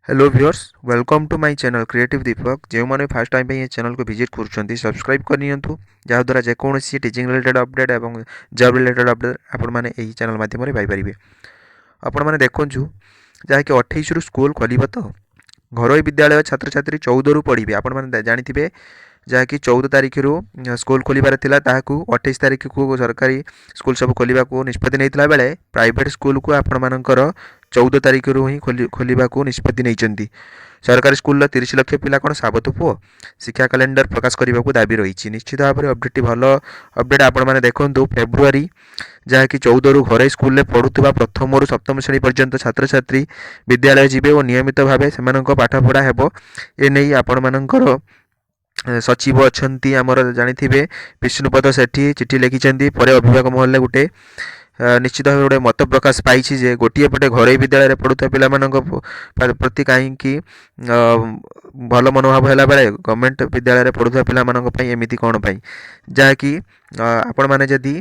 Hello viewers, welcome to my channel Creative Deepak. ଯେଉଁମାନେ first time ପାଇଁ ଏ ଚ୍ୟାନେଲକୁ visit କରୁଛନ୍ତି, ସବସ୍କ୍ରାଇବ୍ କରିନିଅନ୍ତୁ, ଯାହାଦ୍ୱାରା ଯେକୌଣସି ଟିଚିଂ ରିଲେଟେଡ଼୍ ଅପଡ଼େଟ୍ ଏବଂ ଜବ୍ ରିଲେଟେଡ଼୍ ଅପଡ଼େଟ୍ ଆପଣମାନେ ଏହି ଚ୍ୟାନେଲ୍ ମାଧ୍ୟମରେ ପାଇପାରିବେ। ଆପଣମାନେ ଦେଖନ୍ତୁ, ଯାହାକି 28ରୁ ସ୍କୁଲ ଖୋଲିବ ତ ଘରୋଇ ବିଦ୍ୟାଳୟ ଛାତ୍ରଛାତ୍ରୀ 14ରୁ ପଢ଼ିବେ। ଆପଣମାନେ ଜାଣିଥିବେ, ଯାହାକି 14 ତାରିଖରୁ ସ୍କୁଲ ଖୋଲିବାର ଥିଲା, ତାହାକୁ 28 ତାରିଖକୁ ସରକାରୀ ସ୍କୁଲ ସବୁ ଖୋଲିବାକୁ ନିଷ୍ପତ୍ତି ନେଇଥିଲା ବେଳେ ପ୍ରାଇଭେଟ୍ ସ୍କୁଲକୁ ଆପଣମାନଙ୍କର 14 ତାରିଖରୁ ହିଁ ଖୋଲିବାକୁ ନିଷ୍ପତ୍ତି ନେଇଛନ୍ତି। ସରକାରୀ ସ୍କୁଲର 30 ଲକ୍ଷ ପିଲା କ'ଣ ସାବତ ପୁଅ? ଶିକ୍ଷା କ୍ୟାଲେଣ୍ଡର ପ୍ରକାଶ କରିବାକୁ ଦାବି ରହିଛି। ନିଶ୍ଚିତ ଭାବରେ ଅପଡ଼େଟ୍ଟି ଭଲ ଅପଡ଼େଟ୍। ଆପଣମାନେ ଦେଖନ୍ତୁ, ଫେବୃଆରୀ ଯାହାକି 14ରୁ ଘରୋଇ ସ୍କୁଲରେ ପଢ଼ୁଥିବା ପ୍ରଥମରୁ ସପ୍ତମ ଶ୍ରେଣୀ ପର୍ଯ୍ୟନ୍ତ ଛାତ୍ରଛାତ୍ରୀ ବିଦ୍ୟାଳୟ ଯିବେ ଓ ନିୟମିତ ଭାବେ ସେମାନଙ୍କ ପାଠପଢ଼ା ହେବ। ଏନେଇ ଆପଣମାନଙ୍କର ସଚିବ ଅଛନ୍ତି ଆମର, ଜାଣିଥିବେ, ବିଷ୍ଣୁପଦ ସେଠୀ ଚିଠି ଲେଖିଛନ୍ତି। ପରେ ଅଭିଭାବକ ମହଲରେ ଗୋଟେ ନିଶ୍ଚିତ ଭାବେ ଗୋଟେ ମତ ପ୍ରକାଶ ପାଇଛି ଯେ ଗୋଟିଏ ପଟେ ଘରୋଇ ବିଦ୍ୟାଳୟରେ ପଢ଼ୁଥିବା ପିଲାମାନଙ୍କ ପ୍ରତି କାହିଁକି ଭଲ ମନୋଭାବ ହେଲା ବେଳେ ଗଭର୍ଣ୍ଣମେଣ୍ଟ ବିଦ୍ୟାଳୟରେ ପଢ଼ୁଥିବା ପିଲାମାନଙ୍କ ପାଇଁ ଏମିତି କ'ଣ ପାଇଁ? ଯାହାକି ଆପଣମାନେ ଯଦି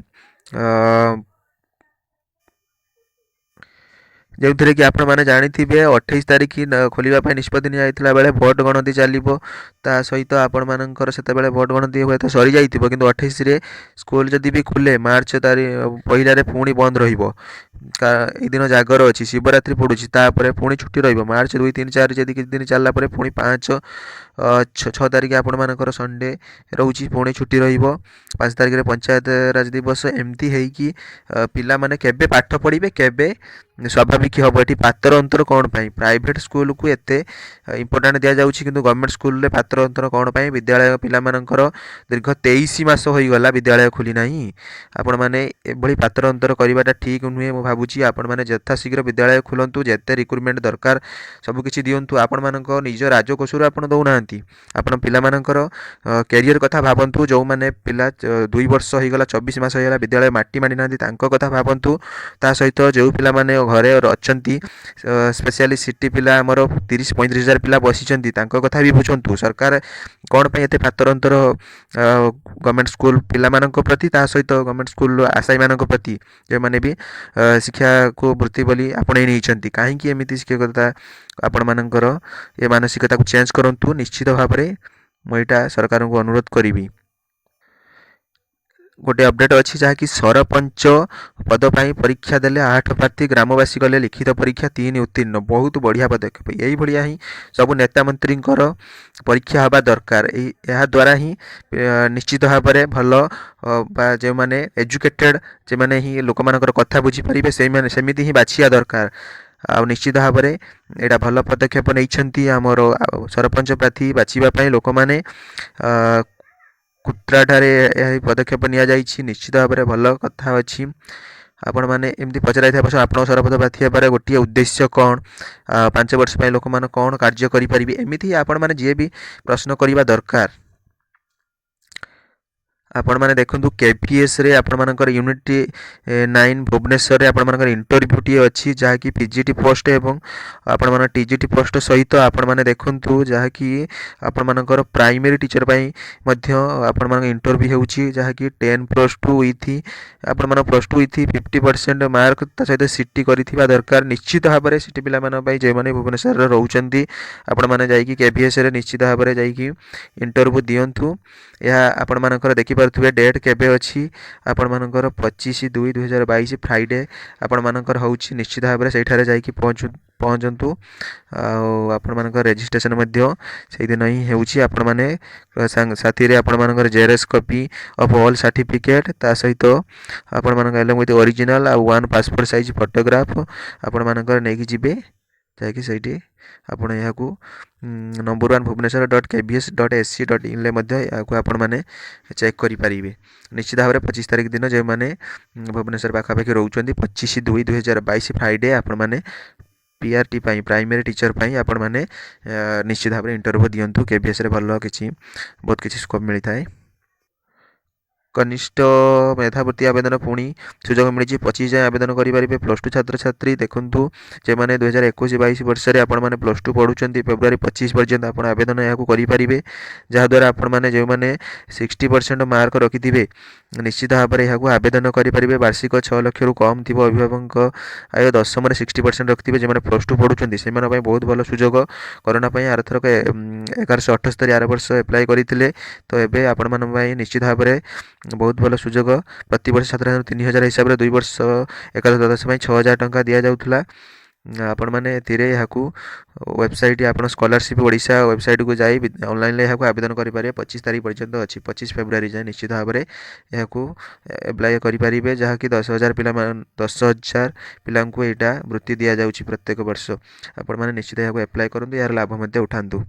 ଯେଉଁଥିରେ କି ଆପଣମାନେ ଜାଣିଥିବେ, 28 ତାରିଖ ଖୋଲିବା ପାଇଁ ନିଷ୍ପତ୍ତି ନିଆଯାଇଥିଲା ବେଳେ ଭୋଟ ଗଣତି ଚାଲିବ। ତା ସହିତ ଆପଣମାନଙ୍କର ସେତେବେଳେ ଭୋଟ ଗଣତି ହୁଏତ ସରିଯାଇଥିବ, କିନ୍ତୁ 28ରେ ସ୍କୁଲ ଯଦି ବି ଖୋଲେ, ମାର୍ଚ୍ଚ ତାରିଖ 1ରେ ପୁଣି ବନ୍ଦ ରହିବ। ଏଇ ଦିନ ଜାଗର ଅଛି, ଶିବରାତ୍ରି ପଡ଼ୁଛି, ତାପରେ ପୁଣି ଛୁଟି ରହିବ। ମାର୍ଚ୍ଚ 2, 3, 4 ଯଦି କିଛି ଦିନ ଚାଲିଲା ପରେ ପୁଣି 5, 6 ତାରିଖ ଆପଣମାନଙ୍କର ସଣ୍ଡେ ରହୁଛି, ପୁଣି ଛୁଟି ରହିବ। 5 ତାରିଖରେ ପଞ୍ଚାୟତ ରାଜ ଦିବସ। ଏମିତି ହେଇକି ପିଲାମାନେ କେବେ ପାଠ ପଢ଼ିବେ, କେବେ ସ୍ୱାଭାବିକ ହେବ? ଏଠି ପାତର ଅନ୍ତର କ'ଣ ପାଇଁ? ପ୍ରାଇଭେଟ୍ ସ୍କୁଲକୁ ଏତେ ଇମ୍ପୋର୍ଟାଣ୍ଟ ଦିଆଯାଉଛି, କିନ୍ତୁ ଗଭର୍ଣ୍ଣମେଣ୍ଟ ସ୍କୁଲରେ ପାତର ଅନ୍ତର କ'ଣ ପାଇଁ? ବିଦ୍ୟାଳୟ ପିଲାମାନଙ୍କର ଦୀର୍ଘ 23 ମାସ ହୋଇଗଲା ବିଦ୍ୟାଳୟ ଖୋଲି ନାହିଁ। ଆପଣମାନେ ଏଭଳି ପାତର ଅନ୍ତର କରିବାଟା ଠିକ୍ ନୁହେଁ ମୁଁ ଭାବୁଛି। ଆପଣମାନେ ଯଥାଶୀଘ୍ର ବିଦ୍ୟାଳୟ ଖୋଲନ୍ତୁ, ଯେତେ ରିକ୍ରୁଟମେଣ୍ଟ ଦରକାର ସବୁକିଛି ଦିଅନ୍ତୁ। ଆପଣମାନଙ୍କ ନିଜ ରାଜକୋଷରୁ ଆପଣ ଦେଉନାହାନ୍ତି। ଆପଣ ପିଲାମାନଙ୍କର କ୍ୟାରିୟର କଥା ଭାବନ୍ତୁ। ଯେଉଁମାନେ ପିଲା 2 ବର୍ଷ ହେଇଗଲା, 24 ମାସ ହେଇଗଲା ବିଦ୍ୟାଳୟ ମାଟି ମାଡ଼ି ନାହାନ୍ତି, ତାଙ୍କ କଥା ଭାବନ୍ତୁ। ତା ସହିତ ଯେଉଁ ପିଲାମାନେ ଘରେ ଅଛନ୍ତି, ସ୍ପେଶିଆଲି ସିଟି ପିଲା, ଆମର 30 35 ହଜାର ପିଲା ବସିଛନ୍ତି, ତାଙ୍କ କଥା ବି ବୁଝନ୍ତୁ। ସରକାର କ'ଣ ପାଇଁ ଏତେ ପାତର ଅନ୍ତର ଗଭର୍ଣ୍ଣମେଣ୍ଟ ସ୍କୁଲ ପିଲାମାନଙ୍କ ପ୍ରତି, ତା ସହିତ ଗଭର୍ଣ୍ଣମେଣ୍ଟ ସ୍କୁଲ ଆଶାୟୀମାନଙ୍କ ପ୍ରତି, ଯେଉଁମାନେ ବି ଶିକ୍ଷାକୁ ବୃତ୍ତି ବୋଲି ଆପଣେଇ ନେଇଛନ୍ତି? କାହିଁକି ଏମିତି ଶିକ୍ଷକତା? ଆପଣମାନଙ୍କର ଏ ମାନସିକତାକୁ ଚେଞ୍ଜ କରନ୍ତୁ। ନିଶ୍ଚିତ ଭାବରେ ମୁଁ ଏଇଟା ସରକାରଙ୍କୁ ଅନୁରୋଧ କରିବି। ଗୋଟେ ଅପଡ଼େଟ୍ ଅଛି, ଯାହାକି ସରପଞ୍ଚ ପଦ ପାଇଁ ପରୀକ୍ଷା ଦେଲେ ଆଠ ପ୍ରାର୍ଥୀ, ଗ୍ରାମବାସୀ କଲେ ଲିଖିତ ପରୀକ୍ଷା, ତିନି ଉତ୍ତୀର୍ଣ୍ଣ। ବହୁତ ବଢ଼ିଆ ପଦକ୍ଷେପ। ଏଇଭଳିଆ ହିଁ ସବୁ ନେତା ମନ୍ତ୍ରୀଙ୍କର ପରୀକ୍ଷା ହେବା ଦରକାର। ଏହାଦ୍ୱାରା ହିଁ ନିଶ୍ଚିତ ଭାବରେ ଭଲ ବା ଯେଉଁମାନେ ଏଜୁକେଟେଡ଼୍, ଯେଉଁମାନେ ହିଁ ଲୋକମାନଙ୍କର କଥା ବୁଝିପାରିବେ, ସେଇମାନେ ସେମିତି ହିଁ ବାଛିବା ଦରକାର। ଆଉ ନିଶ୍ଚିତ ଭାବରେ ଏଇଟା ଭଲ ପଦକ୍ଷେପ ନେଇଛନ୍ତି ଆମର ସରପଞ୍ଚ ପ୍ରାର୍ଥୀ ବାଛିବା ପାଇଁ ଲୋକମାନେ। କୁତ୍ରାଠାରେ ଏହି ପଦକ୍ଷେପ ନିଆଯାଇଛି। ନିଶ୍ଚିତ ଭାବରେ ଭଲ କଥା ଅଛି। ଆପଣମାନେ ଏମିତି ପଚରାଇଥିବା ପଛେ, ଆପଣଙ୍କ ସରପଞ୍ଚ ପ୍ରାର୍ଥୀ ହେବାର ଗୋଟିଏ ଉଦ୍ଦେଶ୍ୟ କ'ଣ? 5 ବର୍ଷ ପାଇଁ ଲୋକମାନେ କ'ଣ କାର୍ଯ୍ୟ କରିପାରିବେ? ଏମିତି ଆପଣମାନେ ଯିଏ ବି ପ୍ରଶ୍ନ କରିବା ଦରକାର। ଆପଣମାନେ ଦେଖନ୍ତୁ, କେଭିଏସ୍ରେ ଆପଣମାନଙ୍କର ୟୁନିଟ୍ 9 ଭୁବନେଶ୍ୱରରେ ଆପଣମାନଙ୍କର ଇଣ୍ଟରଭ୍ୟୁଟିଏ ଅଛି, ଯାହାକି ପିଜିଟି ପୋଷ୍ଟ ଏବଂ ଆପଣମାନଙ୍କ ଟିଜିଟି ପୋଷ୍ଟ ସହିତ ଆପଣମାନେ ଦେଖନ୍ତୁ, ଯାହାକି ଆପଣମାନଙ୍କର ପ୍ରାଇମେରୀ ଟିଚର୍ ପାଇଁ ମଧ୍ୟ ଆପଣମାନଙ୍କ ଇଣ୍ଟରଭ୍ୟୁ ହେଉଛି, ଯାହାକି 10+2 ୱିଥ୍ ଆପଣମାନଙ୍କ +2 ୱିଥ୍ 50% ମାର୍କ, ତା ସହିତ ସିଟି କରିଥିବା ଦରକାର। ନିଶ୍ଚିତ ଭାବରେ ସିଟି ପିଲାମାନଙ୍କ ପାଇଁ, ଯେଉଁମାନେ ଭୁବନେଶ୍ୱରରେ ରହୁଛନ୍ତି, ଆପଣମାନେ ଯାଇକି କେଭିଏସ୍ରେ ନିଶ୍ଚିତ ଭାବରେ ଯାଇକି ଇଣ୍ଟରଭ୍ୟୁ ଦିଅନ୍ତୁ। ଏହା ଆପଣମାନଙ୍କର ଦେଖିପାରୁଥିବେ ଡେଟ୍ କେବେ ଅଛି। ଆପଣମାନଙ୍କର 25/2/2022 ଫ୍ରାଇଡ଼େ ଆପଣମାନଙ୍କର ହେଉଛି। ନିଶ୍ଚିତ ଭାବରେ ସେଇଠାରେ ଯାଇକି ପହଞ୍ଚନ୍ତୁ। ଆଉ ଆପଣମାନଙ୍କର ରେଜିଷ୍ଟ୍ରେସନ୍ ମଧ୍ୟ ସେଇଦିନ ହିଁ ହେଉଛି। ଆପଣମାନେ ସାଥିରେ ଆପଣମାନଙ୍କର xerox copy of all certificate, ତା ସହିତ ଆପଣମାନଙ୍କ ଏଲଙ୍ଗ ୱିଥ୍ ଅରିଜିନାଲ୍ ଆଉ ୱାନ୍ ପାସପୋର୍ଟ ସାଇଜ୍ ଫଟୋଗ୍ରାଫ ଆପଣମାନଙ୍କର ନେଇକି ଯିବେ। ଯାଇକି ସେଇଠି ଆପଣ ଏହାକୁ ନମ୍ବର 1 ଭୁବନେଶ୍ୱର.kvs.ac.inରେ ମଧ୍ୟ ଏହାକୁ ଆପଣମାନେ ଚେକ୍ କରିପାରିବେ। ନିଶ୍ଚିତ ଭାବରେ 25 ତାରିଖ ଦିନ ଯେଉଁମାନେ ଭୁବନେଶ୍ୱର ପାଖାପାଖି ରହୁଛନ୍ତି, 25/2/2022 ଫ୍ରାଇଡ଼େ ଆପଣମାନେ ପିଆର୍ଟି ପାଇଁ, ପ୍ରାଇମେରୀ ଟିଚର୍ ପାଇଁ ଆପଣମାନେ ନିଶ୍ଚିତ ଭାବରେ ଇଣ୍ଟରଭ୍ୟୁ ଦିଅନ୍ତୁ। କେଭିଏସ୍ରେ ଭଲ କିଛି, ବହୁତ କିଛି ସ୍କୋପ୍ ମିଳିଥାଏ। କନିଷ୍ଠ ମେଧାବୃତ୍ତି ଆବେଦନ ପୁଣି ସୁଯୋଗ ମିଳିଛି, 25 ଯାଏଁ ଆବେଦନ କରିପାରିବେ। +2 ଛାତ୍ରଛାତ୍ରୀ ଦେଖନ୍ତୁ, ଯେଉଁମାନେ 2021-22 ବର୍ଷରେ ଆପଣମାନେ +2 ପଢ଼ୁଛନ୍ତି, ଫେବୃଆରୀ 25 ପର୍ଯ୍ୟନ୍ତ ଆପଣ ଆବେଦନ ଏହାକୁ କରିପାରିବେ, ଯାହାଦ୍ୱାରା ଆପଣମାନେ ଯେଉଁମାନେ 60% ମାର୍କ ରଖିଥିବେ, ନିଶ୍ଚିତ ଭାବରେ ଏହାକୁ ଆବେଦନ କରିପାରିବେ। ବାର୍ଷିକ 6 ଲକ୍ଷରୁ କମ୍ ଥିବ ଅଭିଭାବକଙ୍କ ଆୟ, ଦଶମରେ 60% ରଖିଥିବେ, ଯେଉଁମାନେ +2 ପଢ଼ୁଛନ୍ତି, ସେମାନଙ୍କ ପାଇଁ ବହୁତ ଭଲ ସୁଯୋଗ। କରୋନା ପାଇଁ ଆରଥରକ 1178 ଆର ବର୍ଷ ଆପ୍ଲାଏ କରିଥିଲେ। ତ ଏବେ ଆପଣମାନଙ୍କ ପାଇଁ ନିଶ୍ଚିତ ଭାବରେ ବହୁତ ଭଲ ସୁଯୋଗ। ପ୍ରତିବର୍ଷ ଛାତ୍ରଛାତ୍ରୀ 3000 ହିସାବରେ 2 ବର୍ଷ, ଏକାଦଶ ଦ୍ୱାଦଶ ପାଇଁ 6000 ଟଙ୍କା ଦିଆଯାଉଥିଲା। ଆପଣମାନେ ଏଥିରେ ଏହାକୁ ୱେବସାଇଟ୍, ଆପଣ ସ୍କଲାରସିପ୍ ଓଡ଼ିଶା ୱେବସାଇଟ୍କୁ ଯାଇ ଅନଲାଇନ୍ରେ ଏହାକୁ ଆବେଦନ କରିପାରିବେ। 25 ତାରିଖ ପର୍ଯ୍ୟନ୍ତ ଅଛି, 25 ଫେବୃଆରୀ ଯାଏଁ ନିଶ୍ଚିତ ଭାବରେ ଏହାକୁ ଆପ୍ଲାଏ କରିପାରିବେ, ଯାହାକି 10,000 ପିଲା, 10,000 ପିଲାଙ୍କୁ ଏଇଟା ବୃତ୍ତି ଦିଆଯାଉଛି ପ୍ରତ୍ୟେକ ବର୍ଷ। ଆପଣମାନେ ନିଶ୍ଚିତ ଏହାକୁ ଆପ୍ଲାଏ କରନ୍ତୁ, ଏହାର ଲାଭ ମଧ୍ୟ ଉଠାନ୍ତୁ।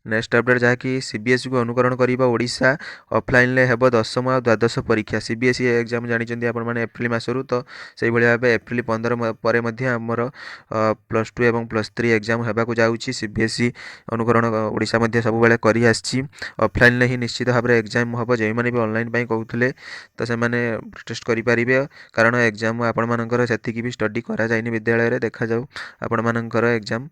ନେକ୍ସଟ ଅପଡ଼େଟ୍, ଯାହାକି ସିବିଏସ୍ଇକୁ ଅନୁକରଣ କରିବ ଓଡ଼ିଶା, ଅଫଲାଇନ୍ରେ ହେବ ଦଶମ ଆଉ ଦ୍ୱାଦଶ ପରୀକ୍ଷା। ସିବିଏସ୍ଇ ଏକ୍ଜାମ୍ ଜାଣିଛନ୍ତି ଆପଣମାନେ ଏପ୍ରିଲ ମାସରୁ, ତ ସେଇଭଳି ଭାବେ ଏପ୍ରିଲ 15 ପରେ ମଧ୍ୟ ଆମର +2 ଏବଂ +3 ଏକ୍ଜାମ୍ ହେବାକୁ ଯାଉଛି। ସିବିଏସ୍ଇ ଅନୁକରଣ ଓଡ଼ିଶା ମଧ୍ୟ ସବୁବେଳେ କରିଆସିଛି। ଅଫଲାଇନ୍ରେ ହିଁ ନିଶ୍ଚିତ ଭାବରେ ଏକ୍ଜାମ୍ ହେବ। ଯେଉଁମାନେ ବି ଅନଲାଇନ୍ ପାଇଁ କହୁଥିଲେ, ତ ସେମାନେ ପ୍ରୋଟେଷ୍ଟ କରିପାରିବେ, କାରଣ ଏକ୍ଜାମ୍ ଆପଣମାନଙ୍କର ସେତିକି ବି ଷ୍ଟଡ଼ି କରାଯାଇନି ବିଦ୍ୟାଳୟରେ। ଦେଖାଯାଉ, ଆପଣମାନଙ୍କର ଏକ୍ଜାମ୍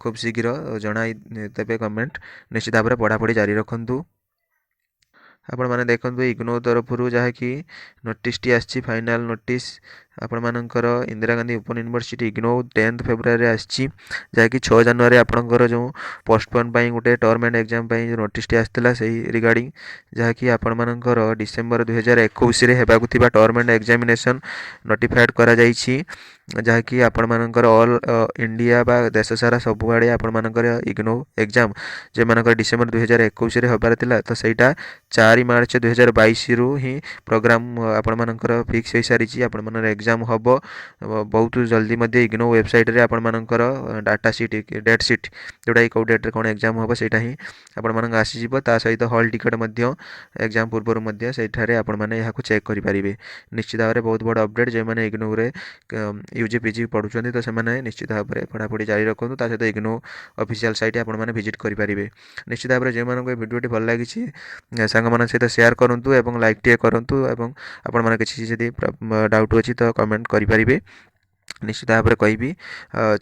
ଖୁବ୍ ଶୀଘ୍ର ଜଣାଇ ଦେବେ ଗଭର୍ଣ୍ଣମେଣ୍ଟ। ନିଶ୍ଚିତ ଭାବରେ ପଢ଼ାପଢ଼ି ଜାରି ରଖନ୍ତୁ। ଆପଣମାନେ ଦେଖନ୍ତୁ, ଇଗ୍ନୋ ତରଫରୁ ଯାହାକି ନୋଟିସ୍ଟି ଆସିଛି, ଫାଇନାଲ୍ ନୋଟିସ୍ ଆପଣମାନଙ୍କର Indira Gandhi open university IGNOU 10th ଫେବୃଆରୀରେ ଆସିଛି, ଯାହାକି 6 ଜାନୁଆରୀ ଆପଣଙ୍କର ଯେଉଁ ପୋଷ୍ଟପୋନ୍ ପାଇଁ ଗୋଟେ ଟର୍ମ ଏଣ୍ଡ ଏକ୍ଜାମ୍ ପାଇଁ ଯେଉଁ ନୋଟିସ୍ଟି ଆସିଥିଲା, ସେହି ରିଗାର୍ଡ଼ିଂ, ଯାହାକି ଆପଣମାନଙ୍କର ଡିସେମ୍ବର 2021ରେ ହେବାକୁ ଥିବା ଟର୍ମ ଏଣ୍ଡ ଏକ୍ଜାମିନେସନ୍ ନୋଟିଫାଏଡ଼୍ କରାଯାଇଛି, ଯାହାକି ଆପଣମାନଙ୍କର ଅଲ୍ ଇଣ୍ଡିଆ ବା ଦେଶ ସାରା ସବୁଆଡ଼େ ଆପଣମାନଙ୍କର ଇଗ୍ନୋ ଏକ୍ଜାମ୍ ଯେଉଁମାନଙ୍କର ଡିସେମ୍ବର 2021ରେ ହେବାର ଥିଲା, ତ ସେଇଟା 4 ମାର୍ଚ୍ଚ 2022ରୁ ହିଁ ପ୍ରୋଗ୍ରାମ୍ ଆପଣମାନଙ୍କର ଫିକ୍ସ ହୋଇସାରିଛି। ଆପଣମାନଙ୍କର ଏକ୍ଜାମ୍ ହେବ ବହୁତ ଜଲ୍ଦି। ମଧ୍ୟ ଇଗ୍ନୋ ୱେବସାଇଟ୍ରେ ଆପଣମାନଙ୍କର ଡାଟା ସିଟ୍, ଡେଟ୍ ସିଟ୍, ଯେଉଁଟାକି କେଉଁ ଡେଟ୍ରେ କ'ଣ ଏକ୍ଜାମ୍ ହେବ, ସେଇଟା ହିଁ ଆପଣମାନଙ୍କ ଆସିଯିବ। ତା ସହିତ ହଲ୍ ଟିକେଟ୍ ମଧ୍ୟ ଏକ୍ଜାମ୍ ପୂର୍ବରୁ ମଧ୍ୟ ସେଇଠାରେ ଆପଣମାନେ ଏହାକୁ ଚେକ୍ କରିପାରିବେ। ନିଶ୍ଚିତ ଭାବରେ ବହୁତ ବଡ଼ ଅପଡ଼େଟ୍। ଯେଉଁମାନେ ଇଗ୍ନୋରେ ୟୁଜି, ପିଜି ପଢ଼ୁଛନ୍ତି, ତ ସେମାନେ ନିଶ୍ଚିତ ଭାବରେ ପଢ଼ାପଢ଼ି ଜାରି ରଖନ୍ତୁ। ତା ସହିତ ଇଗ୍ନୋ ଅଫିସିଆଲ୍ ସାଇଟ୍ ଆପଣମାନେ ଭିଜିଟ୍ କରିପାରିବେ। ନିଶ୍ଚିତ ଭାବରେ ଯେଉଁମାନଙ୍କୁ ଏ ଭିଡ଼ିଓଟି ଭଲ ଲାଗିଛି, ସାଙ୍ଗମାନଙ୍କ ସହିତ ସେୟାର କରନ୍ତୁ ଏବଂ ଲାଇକ୍ ଟିକେ କରନ୍ତୁ ଏବଂ ଆପଣମାନେ କିଛି ଯଦି ଡାଉଟ୍ ଅଛି, ତ କମେଣ୍ଟ କରିପାରିବେ, ନିଶ୍ଚିତ ଭାବରେ କହିବି।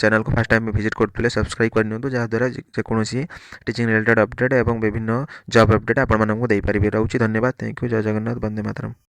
ଚ୍ୟାନେଲକୁ ଫାର୍ଷ୍ଟ ଟାଇମ୍ ଭିଜିଟ୍ କରୁଥିଲେ ସବସ୍କ୍ରାଇବ୍ କରିନିଅନ୍ତୁ, ଯାହାଦ୍ୱାରା ଯେକୌଣସି ଟିଚିଂ ରିଲେଟେଡ଼୍ ଅପଡ଼େଟ୍ ଏବଂ ବିଭିନ୍ନ ଜବ୍ ଅପଡ଼େଟ୍ ଆପଣମାନଙ୍କୁ ଦେଇପାରିବି। ରହୁଛି, ଧନ୍ୟବାଦ, thank you, Jay Jagannath, Vande Mataram.